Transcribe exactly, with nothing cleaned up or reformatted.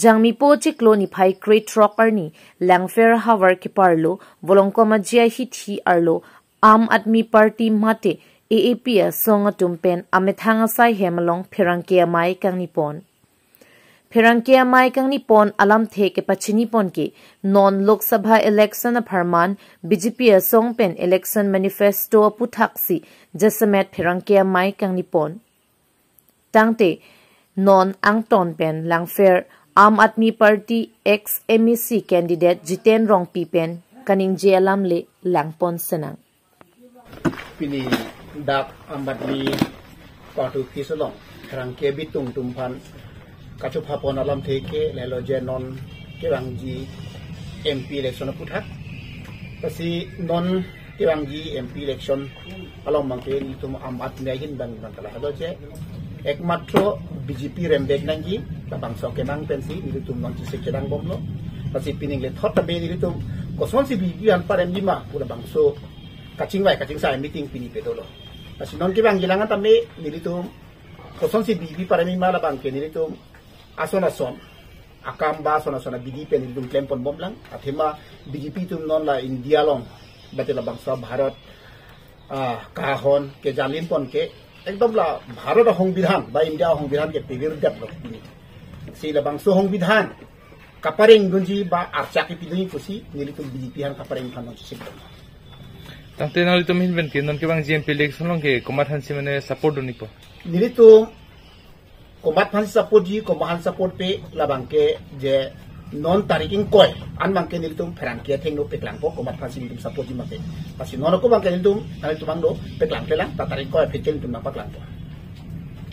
Jangmipo chiklo niphai krethrok arni Langpher havar keparlo Volongkom Ajia hithi arlo Aam Aadmi Party mate A A P asong atum pen amethang asai hem along pherangke amei kangnipon. Pherangke amei kangnipon alamthe kepachinipon ke non Lok Sabha election apharman B J P asong pen election manifesto aputhak si jasemet pherangke amei kangnipon. Tangte non angton pen Langpher Aam Aadmi Party ex M A C candidate Jiten Rongpi pen kaningje alam le langpon senang. Pini dak Aam Aadmi Party office along pherangke bitung atum aphan kachophapon alamthe ke lahelo je non kevangji M P election aputhak. Lasi non kevangji M P election along abangke nelitum Aam Aadmi ahin abang abang kalahelo je ekmatro B J P rembek nangji, labangso kemang pensi nelitum non chesik chedangbomlo. Lasi pini inglethot tame nelitum kosonsi B J P aphan paremji ma pu labangso kachingvai kachingsai meeting pini pe dolo. Lasi non kevangji alang tame nelitum kosonsi B J P paremji ma labangke nelitum ason ason akam ba ason ason abidi pen nelitum klemponbomlang. Athema B J P atum non la India along, bate labangso Bharat ah, kahahon kejalinpon ke ekdom la Bharat ahongbidhan ba India ahongbidhan ke pevir daplo pini. Si labangso ahongbidhan kaparengdunji ba archak kepidunji pusi nelitum B J P aphan kapareng aphan non chesik. Tangte nanglitum ahin pen ke non kevangji M P election along ke komat aphansi mane support dunpo? Nelitum komat aphan support ji, komat aphan support pe, labangke je non tarik ingkoi an abangke nelitum pherangke athengno peklangpo, komat aphansi nelitum support ji ma pe. Lasi non ako abangke nelitum, nelitum angno peklangpelang, ta tarik ingkoi aphi ke nelitum nangpaklangpo.